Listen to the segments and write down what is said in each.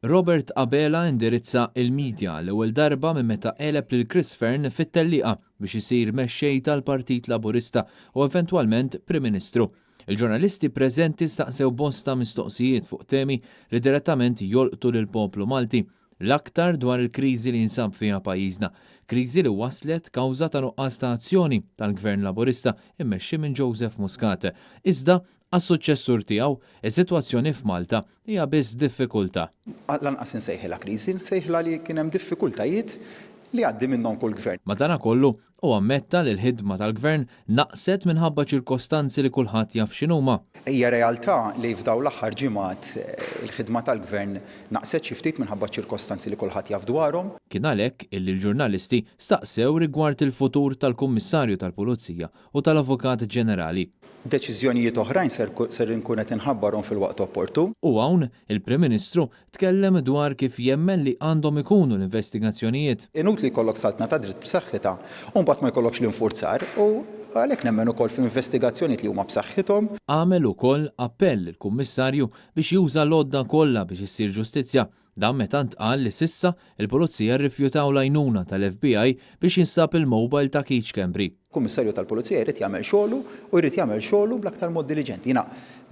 Robert Abela indirizza l-media għall-ewwel darba minn meta għeleb lil Chris Fearne fit-tellieqa biex isir mexxej tal-Partit Laburista u eventwalment Prim Ministru. Il-ġurnalisti preżenti staqsew bosta mistoqsijiet fuq temi li direttament jolqtu lill-poplu Malti, l-aktar dwar il-kriżi li jinsab fiha pajjiżna. Kriżi li waslet kawża ta' nuqqas ta' azzjoni tal-Gvern Laburista mmexxi minn Joseph Muscat. Iżda, għas-suċċessur tiegħu, is-sitwazzjoni f'Malta hija biss diffikultà. Lanqas insejħilha kriżi, nsejħilha li kien hemm diffikultajiet li jgħaddi minnhom kull gvern. Madanakollu, hu ammetta li l-ħidma tal-Gvern naqset minħabba ċirkostanzi li kulħadd jaf x'inhuma. Hija realtà li f'dawn l-aħħar ġimgħat il-ħidma tal-Gvern naqset xi ftit minħabba ċ-ċirkostanzi li kulħadd jaf dwarhom. Kien għalhekk illi l-ġurnalisti staqsew rigward il-futur tal-Kummissarju tal-Pulizija u tal-Avukat Ġenerali. Deċiżjonijiet oħrajn ser ser inkun qed inħabbarhom fil-waqt opportun. U hawn, il-Prim Ministru tkellem dwar kif jemmen li għandhom ikunu l-investigazzjonijiet. Inutli jkollok saltna ta' dritt b'saħħitha u mbagħad ma jkollokx l-infurzar u għalhekk nemmen ukoll f'investigazzjonijiet li huma b'saħħithom. Għamel ukoll appell lill-Kummissarju biex juża l-għodda kollha biex issir ġustizzja. Dan meta ntqal li s'issa, il-Pulizija rrifjutaw l-għajnuna tal-FBI biex jinstab il-mobile ta' Keith Schembri. Kummissarju tal-Pulizija jrid jagħmel xogħlu u jrid jagħmel xogħlu bl-aktar mod diliġenti. Jiena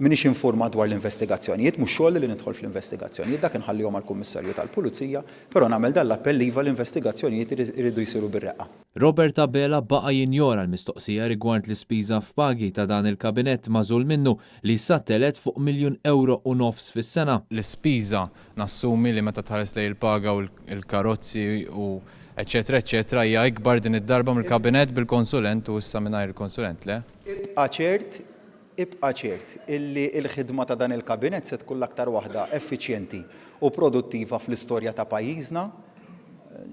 m'iniex infurmat dwar l-investigazzjonijiet, mhux xogħli li nidħol fl-investigazzjonijiet, dak inħallihom għall-Kummissarju tal-Pulizija, però nagħmel dan l-appell iva l-investigazzjonijiet iridu jsiru bir-reqqa. Robert Abela baqa' jinjora l-mistoqsija rigward l-ispiża f'pagi ta' dan il-Kabinett magħżul minnu li issa telgħet fuq miljun ewro u nofs fis-sena. L-ispiża nassumi li meta tħares lejn il-paga u l-karozzi u eċċetera eċċetera hija ikbar din id-darba mill-Kabinett bil-konsulent u issa mingħajr il-konsulent, le? Ibqa' ċert, ibqa' ċert illi l-ħidma ta' dan il-Kabinett se tkun l-aktar waħda effiċjenti u produttiva fl-istorja ta' pajjiżna.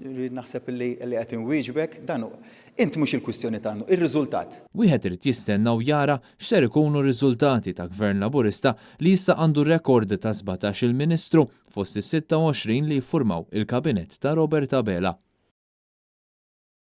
Naħseb li qed inwieġbek, dan hu. Int mhux il-kwistjoni ta' ir-riżultat. Wieħed irid jistenna u jara x'ser ikunu r-riżultati ta' Gvern Laburista li issa għandu rekord ta' 17-il Ministru fost is-26 li jiffurmaw il-Kabinett ta' Robert Abela.